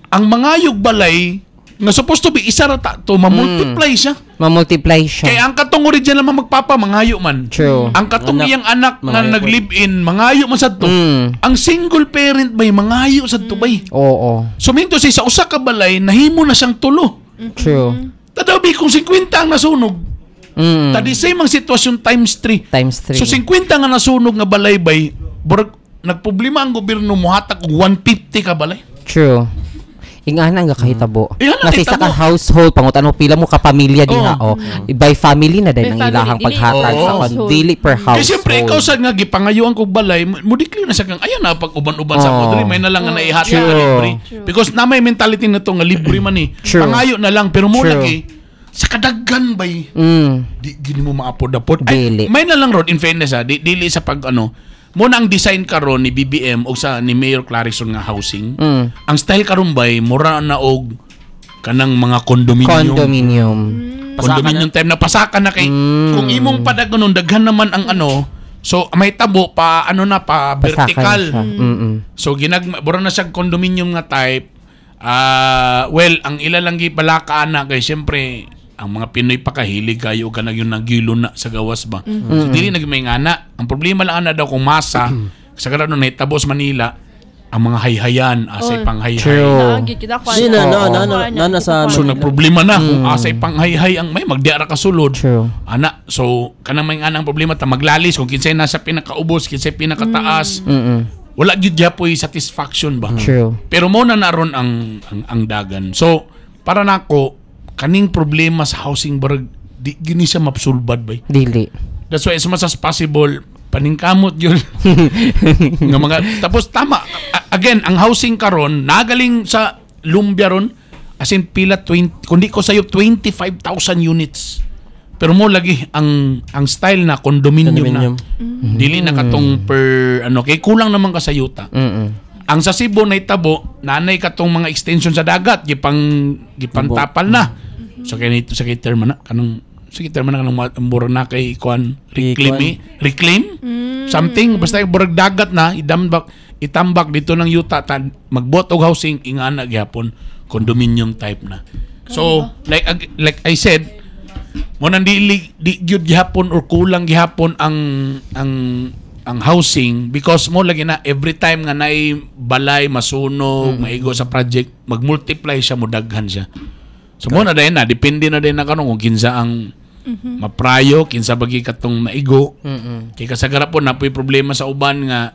ang mangayog balay nga supposed to be isa ra ta to ma-multiply siya. Ma-multiply siya. Kay ang katong original man magpapa mangayo man. True. Ang katong Anak, iyang anak nga mangayo po. nag-live-in mangayo man sad to. Ang single parent bay mangayo sad to bay. Oo. So minto siya sa usa ka balay nahimo na siyang tulo. True. Tadaw bi kung 50 ang nasunog. Tadi same ang sitwasyon times 3. Times 3. So 50 nga nasunog nga balay bay, burag nagproblema ang gobyerno mohatag og 150 ka balay. True. Ingana nga kahitabo. Ingana Nga sa isa ka kahitabo. household, pangutan mo pila mo ka pamilya diha oh. By family na din By ang family, ilahang dili paghatag per sa kon household. dili per household. Kaya siyempre ikaw sa nga gipangayuan kog balay, mo declare na sa kang ayan na pag uban-uban sa Oo. ako diri may na lang nga naihatag True. nga libre. Because na may mentality na to nga libre man eh. True. Pangayo na lang pero mo True. lagi sa kadaghan bay. Di gini mo maapod-apod. Ay, Dili. may na lang rod in fairness ha, di, dili sa pag ano, mo na ang design karon ni BBM o sa ni Mayor Clarison nga housing. Ang style karon bay mura na og kanang mga condominium. Condominium. Condominium time na pasaka na kay kung imong padagonon daghan naman ang ano, so may tabo pa ano na pa Pasakan vertical. siya. Mm-mm. So ginag mura na siya condominium nga type. Well, ang ila lang gipalaka na kay siyempre ang mga Pinoy pa kahilig kayo kanang yung nagilo na sa gawas ba. So dili nag may ngana. Ang problema lang ana daw kung masa sa karon nahitabo sa Manila ang mga hayhayan asay Oh. panghayhay. True. Naagit kita Di na, na, Oo. na, na, na, na sa So Manila. nagproblema na kung asay panghayhay ang may magdiara ka sulod. True. Ana, so kanang may anang problema ta maglalis kung kinsay nasa pinakaubos, kinsay pinakataas. Wala gyud gyapoy satisfaction ba. True. Pero mo na naron ang dagan. So para nako kaning problema sa housing barag di gini siya mapsulbad bay. Dili. That's why as much as possible paningkamot yun. Nga mga tapos tama again ang housing karon nagaling sa Lumbia ron as in pila 20 kundi ko sayo 25,000 units. Pero mo lagi ang style na condominium, Condominium. na. Dili na katong per ano kay kulang naman ka sa yuta. Ang sa Cebu naitabo, nanay katong mga extension sa dagat gipang gipantapal na. So kay nito sa kay term na kanang sige term na kanang mura na kay kuan reclaim Ikuan. eh. Reclaim something basta yung burag dagat na idambak itambak dito ng yuta ta, magbuot og housing ingana gyapon condominium type na. So like I said, mo nang dili di gyud gihapon or kulang gihapon ang housing because mo lagi na every time nga naay balay masunog maigo sa project magmultiply siya modaghan siya. So mo na dayon na depende na din na karon kung kinsa ang maprayo kinsa bagi katong maigo. Kay kasagara po napoy problema sa uban nga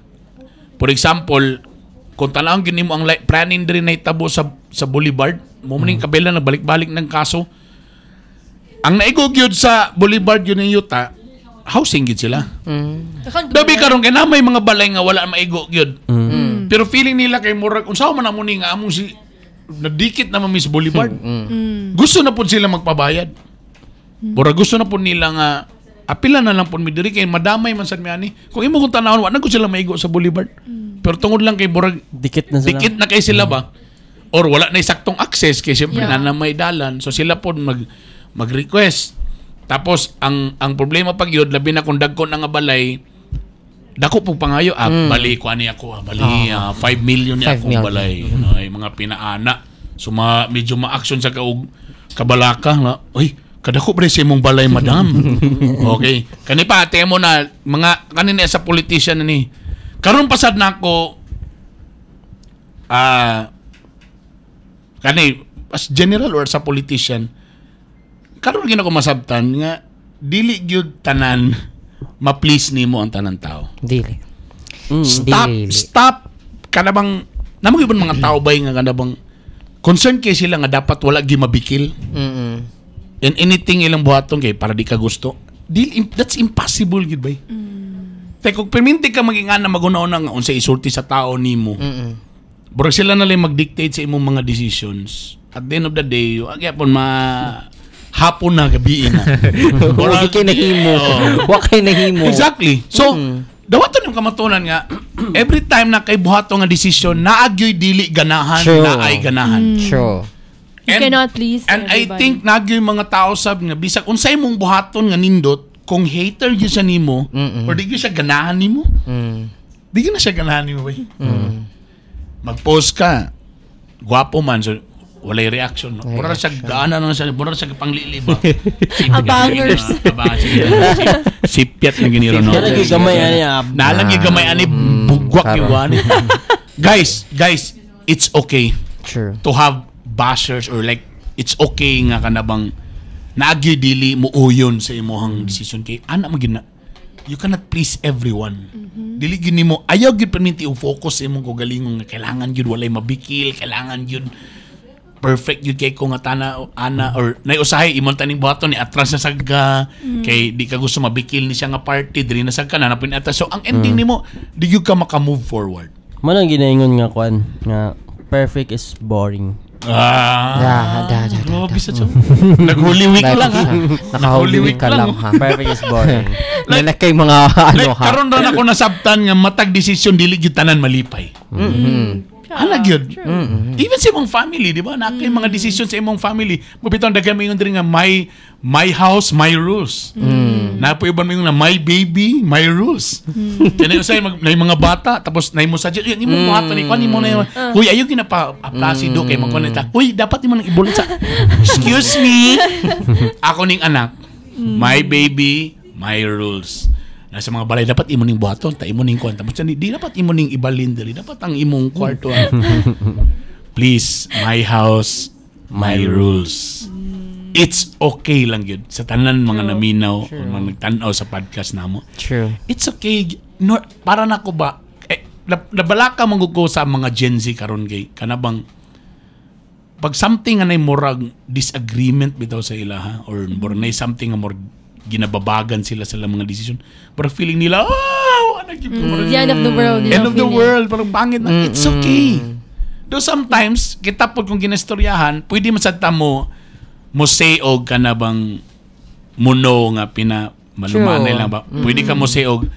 for example kung tan-awon gyud nimo ang planning diri nahitabo sa Boulevard mo man ning kabila nagbalik-balik ng kaso. Ang naigo gyud sa Boulevard yun ng yuta, housing gyud sila. Dabi karon kay na may mga balay nga wala maigo gyud. Pero feeling nila kay murag unsa man amo ni nga among si nadikit na man Miss Boulevard. Gusto na pud sila magpabayad. Murag gusto na pud nila nga apila na lang pud mi diri kay madamay man sad mi ani. Kung imo kung tan-awon wa na gud sila maigo sa Boulevard. Pero tungod lang kay murag Dikit na sila. dikit na kay sila ba? Or wala na saktong access kay siyempre na may dalan. So sila po mag-request. Tapos ang problema pag yun, labi na kung dagko na nga balay, dako po pangayo, bali ko ani ako, bali 5 million ni 5 akong million. balay. Ay, mga pinaana. So medyo ma-action sa kaug kabalaka na, uy, kadako pre sa imong balay, madam. Okay. Kani pa, ate mo na, mga, kanina sa politician na ni, karon pasad na ako, kani, as general or sa politician, karon gyud ako masabtan nga dili gyud tanan ma-please nimo ang tanan tao. Dili. Stop, Dili. stop kanabang namang ibang mga tao bay nga kanabang concerned kay sila nga dapat wala gyud mabikil. And anything ilang buhaton kay para di ka gusto. Dili, that's impossible gyud bay. Kay kung perminti ka maging ana maguna-una nga unsa isulti sa tao nimo. Bro sila na lang mag-dictate sa imong mga decisions. At the end of the day, agyapon ma hapon na gabi na. Wa kay nahimo. Wa kay nahimo. Exactly. So, dawaton yung kamatunan nga every time na kay buhato nga decision, naagyoy dili ganahan, True. naay ganahan. True. You cannot please And I everybody. think nagyoy mga tao sab nga bisag unsay mong buhaton nga nindot kung hater gyud siya nimo or di gyud siya ganahan nimo. Di gyud na siya ganahan nimo bay. Mag-post ka. Gwapo man so walay reaction. No? Mura siya gaana na siya, mura siya panglili ba. Abangers. Sipyat na giniro no. Yan ang gamay ani. Nalang yung gamay ani bugwak yung ani. Guys, it's okay True. to have bashers or like it's okay nga kanabang Naagyoy dili mo uyon sa imong decision kay ana man gyud na you cannot please everyone. Dili gyud nimo ayaw gyud perminti og focus sa imong kaugalingon nga kailangan gyud walay mabikil, kailangan gyud perfect gyud kay ko nga tana ana or nay usahay imong taning buhaton ni atras na sagga kay di ka gusto mabikil ni siya nga party diri na sagka na napin atras. So ang ending nimo di gyud ka maka-move forward. Mo nang ginaingon nga kuan nga perfect is boring. Ah, Da, da, da, da, grabe sa tiyo. Nag-Holy Week lang ha. Naka-Holy Week ka lang ha. Perfect is boring. Like- Like, kay mga ano Like, ha. karon ra ako nasabtan nga matag desisyon dili gyud tanan malipay. Ana gyud. Even sa imong family, di ba? Naa kay mga desisyon sa imong family. Mabitaw daghan moingon diri nga my my house, my rules. Naa po uban moingon na my baby, my rules. Kaya usay mag nay mga bata tapos nay mo suggest, "Uy, ang imong buhaton ni kuan nimo na. Uy, ayo ginapa aplasido kay magkuan ta. Uy, dapat nimo nang ibulit sa Excuse me. Ako ning anak. My baby, my rules. Nasa mga balay dapat imo ning buhaton, ta imo ning kuan. Tapos di, di dapat imo ning ibalin diri, dapat ang imong kwarto. Please, my house, my rules. It's okay lang yun sa tanan mga naminaw o mga nagtan-aw sa podcast namo. True. It's okay. No, para nako ba eh, nabalaka man gud ko sa mga Gen Z karon kay kanabang pag something nga nay murag disagreement bitaw sa ila ha or murag nay something nga murag ginababagan sila sa ilang mga decision, parang feeling nila, ah, wala gyud ko, murag The end of the world. End of the feeling. World, parang pangit na. It's okay. Though sometimes kita pod kung ginistoryahan, pwede man sad ta mo mo say og kana bang muno nga pina malumanay True. lang ba, pwede ka mo say og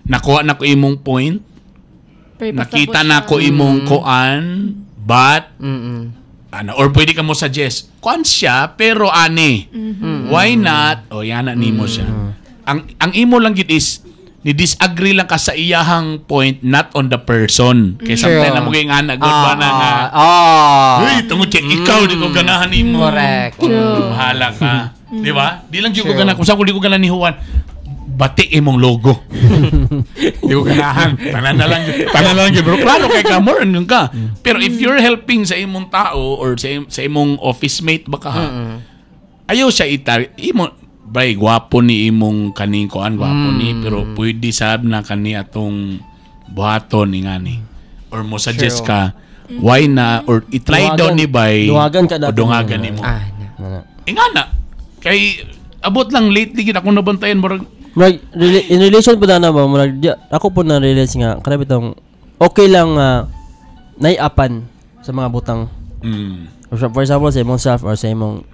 nakuha na ko imong point, Pero nakita pasabot na siya. ko imong kuan, but ano, or pwede ka mo suggest kuan siya pero ani why not o yana nimo siya. Ang imo lang gid is ni disagree lang ka sa iyahang point, not on the person, kay sometimes na mo kay nga good ba na nga "Hey, tungod kay ikaw di ko ganahan nimo." Correct. True. Bahala ka, di ba? Di lang jud ko ganahan kung saan ko di ko ganahan ni Juan, bati imong logo. Di ko ganahan. Tanan na lang. Tanan na lang jud. Pero klaro kay ka more on ka. Pero if you're helping sa imong tao or sa imong office mate baka ha, ayaw siya itar imo bay gwapo ni imong kaning kuan, gwapo ni, pero pwede sab na kani atong buhaton ni ngani or mo suggest True. ka why na or i-try daw Dungagan. ni bay Dungagan ka o dapat. dungagan nimo. Ah, na. Ano. Ingana kay abot lang lately gid ako nabantayan murag Murag, in relation po na ba, murag, ako po na realize nga, kana bitong, okay lang nga, naiapan sa mga butang. For example, sa imong self or sa imong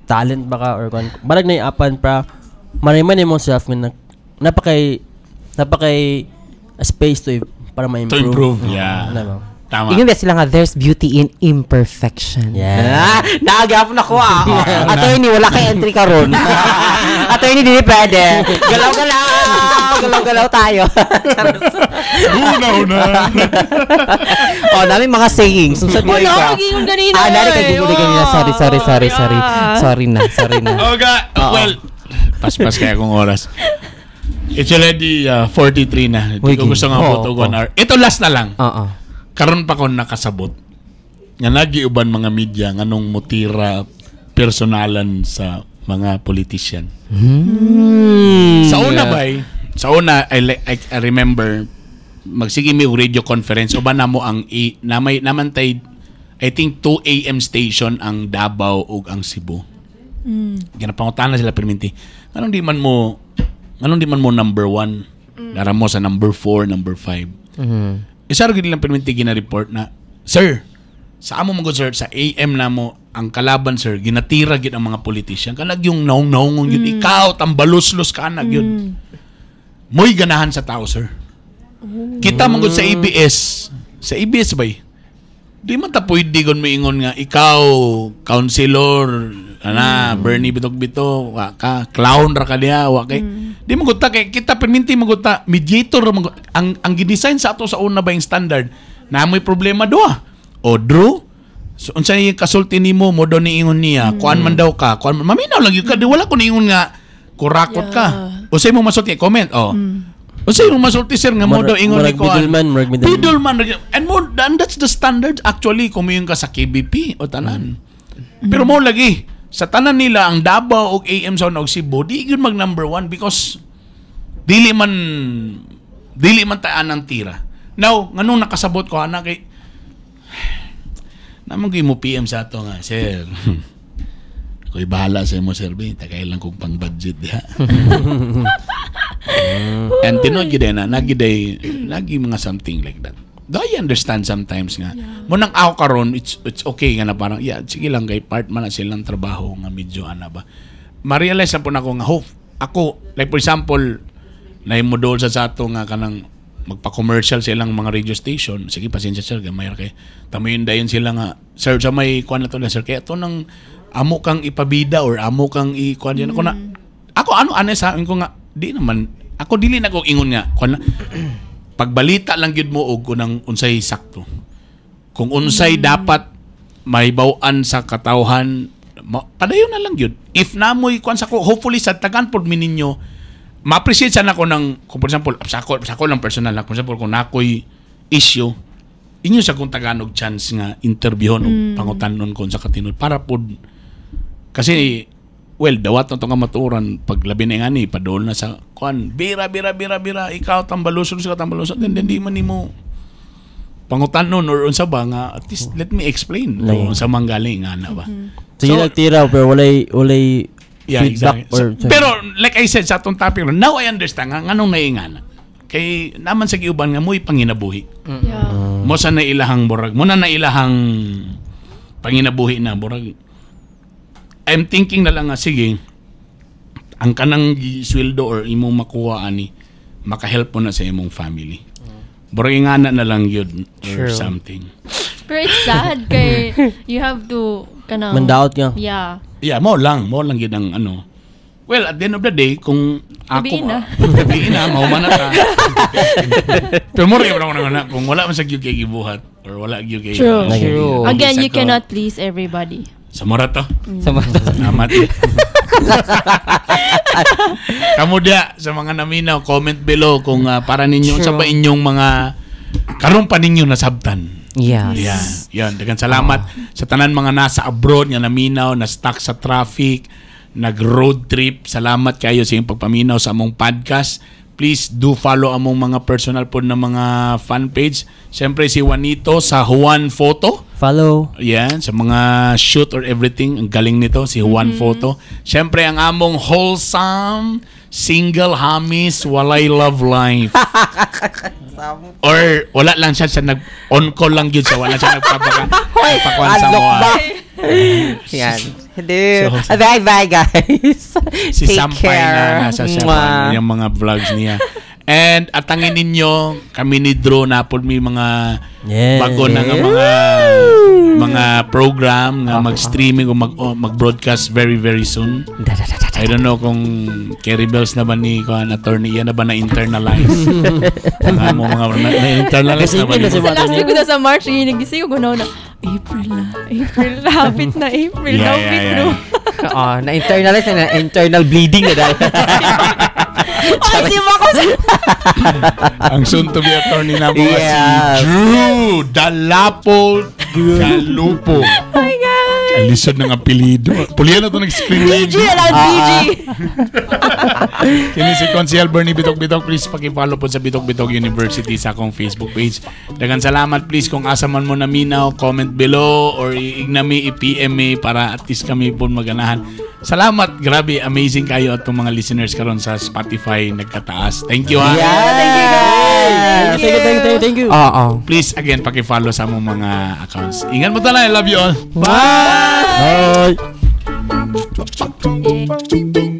talent baka or kung barag naiapan pra mariman imong self nga napakay space to para To ma-improve. improve, yeah. Ano ba? Tama. Ingon ba sila nga, there's beauty in imperfection. Yeah. Ah, naagapon ako ah. Oh. Attorney, wala kay entry karon. Attorney, di pwede. Galaw-galaw. Galaw-galaw tayo. Una, una. Oh, dami mga sayings. Unsa Wala ka? ako gingon ganina Ah, nari ka eh. gingon ganina. Sorry, sorry, sorry, sorry. Yeah. Sorry na, sorry na. Oga, well, paspas kaya akong oras. It's already 43 na. Hindi Uy, ko gusto nga oo, po to oo. 1 hour. Ito last na lang. Oo. Karon pa ko nakasabot nga nagiuban mga media nganong mutira personalan sa mga politician. Sa una bay, sa una I remember magsige mi og radio conference uban namo ang i, namay namantay I think 2 AM station ang Davao ug ang Cebu. Ginapangutana sila perminti. Nganong di man mo number 1? Dara mo sa number 4, number 5. Isa ra gid nilang perminti gina-report na, "Sir, sa amo man gud sir, sa AM na mo ang kalaban sir, ginatira gid ang mga politician. Kanag yung naong-naong yun, ikaw tambaluslos ka na gyud." Mo'y ganahan sa tao, sir. Kita man gud sa ABS, sa ABS bay. Di man ta pwede gon moingon nga ikaw counselor ana Bernie Bitok-Bito wa ka clown ra ka diha wa kay di man gud ta kay kita perminti man gud ta mediator ra man gud. Ang gidesign sa ato sa una ba yung standard na mo'y problema duha o Drew, so unsa yung kasulti nimo mo do niingon niya kuan man daw ka kuan man maminaw lang yun ka di wala ko niingon nga kurakot ka unsay mo masulti comment oh. Unsay mo masulti sir nga mo daw ingon ni Murag kuan middleman, murag middleman. Middleman. And more, and that's the standard actually kung ka sa KBP o tanan. Pero mo lagi, Sa tanan nila ang Davao og AM Sound og Cebu di gyud mag number one because dili man taan ang tira. Now, nganong nakasabot ko ana kay namang gyud mo PM sa ato nga, "Sir, ako'y bahala sa imo, sir, be. Tagay lang kong pang budget diha." And tinuod gyud na nagiday lagi mga something like that. Do I understand sometimes nga mo nang ako karon it's okay nga na parang, yeah, sige lang kay part man na silang trabaho nga medyo ana ba. Ma-realize na po nako nga hope ako, like for example, na modol sa ato nga kanang magpa-commercial sa ilang mga radio station. Sige, pasensya sir, gamay ra kay tamuyon dayon sila nga, "Sir, sa may kuan na to na sir, kaya to nang amo kang ipabida or amo kang i-kuan diyan." Ako na ako ano ano sa akin ko nga di naman ako dili na ko ingon nga kuan na pagbalita lang gyud mo og kunang unsay sakto, kung unsay dapat mahibaw-an sa katawhan, padayon na lang gyud. If namoy kuan sa ko, hopefully sa tagan pod mi ninyo ma-appreciate sana ko ng kung for example sa ako lang personal lang, for example kung nakoy issue inyo sa kong tagaan og chance nga interviewon og pangutanon kon sa katinod para pod kasi, well, dawat na to nga matuoran pag labi na nga ni padol na sa kuan, bira bira bira bira ikaw tambaluson sa tambaluson, then di man nimo pangutanon or unsa ba nga at least let me explain kung unsa man galing nga na ba. Sige, nagtira pero walay feedback or So, pero like I said sa atong topic, now I understand nga nganong naingana. Kay naman sa giuban nga mo'y panginabuhi. Mo sa nailahang burag, mo na nailahang panginabuhi na burag. I'm thinking na lang nga sige, ang kanang sweldo or imong makuha ani makahelp mo na sa imong family. Burag ingana na lang yun or True. Something. Pero it's sad kay you have to kanang Mandaot ka. Yeah. Yeah, mo lang yun ang ano. Well, at the end of the day, kung ako, Tabiin na. Tabiin na, mahuman na ta. Pero mo rin ako na, kung wala man sa gyud kay gibuhat or wala gyud kay True. True. Again, you Sa ko- cannot please everybody. Sa mura to. Sa mga Salamat. Kamu dia sa mga naminaw, comment below kung para ninyo sa ba inyong mga karon pa ninyo nasabtan. Yes. Yan, yan. Daghang salamat sa tanan mga nasa abroad nga naminaw, na stuck sa traffic, nag road trip. Salamat kayo sa inyong pagpaminaw sa among podcast. Please do follow among mga personal po na mga fan page. Siyempre si Juanito sa Juan Photo. Follow. Yan, sa mga shoot or everything, ang galing nito, si Juan Photo. Siyempre, ang among wholesome, single hamis, walay love life. Or wala lang siya sa nag on call lang yun siya, wala siya nagpabaka. Nagpakuan sa Unlock mo. ba? Yan. Hindi. So, Bye bye, guys. Si Take Sampay care. na nasa siya Mwah. yung mga vlogs niya. And atangin ninyo kami ni Drew na po may mga bago na nga mga program nga mag-streaming o mag-broadcast very very soon. Da, da, da, da, da. I don't know kung Kerry Bells na ba ni kuan attorney yan na ba na internalize. Ang amo mga na-internalize na ba Kasi ni na si Sa last week ko na sa March, nagising ko na, April na, April na, hapit na April, na, April. Oh, na-internalize na, internal bleeding na dahil. Ay, si ko sa Ang soon to be attorney na mo si Drew Dalapo Galupo. Oh my God. Ang lisod ng apelido. Pulihan na ito nag-screen. BG na lang, BG. Kini si Consiel Bernie Bitok Bitok. Please paki-follow po sa Bitok Bitok University sa akong Facebook page. Daghang salamat, please kung asa man mo naminaw, comment below or iignami, i-PM me para at least kami po maganahan. Salamat, grabe, amazing kayo at itong mga listeners karon sa Spotify nagkataas. Thank you ha. Yes. Thank you, guys. Thank you, thank you, thank you. Oo. Please again paki-follow sa among mga accounts. Ingat mo tanan. I love you all. Bye. Yeah.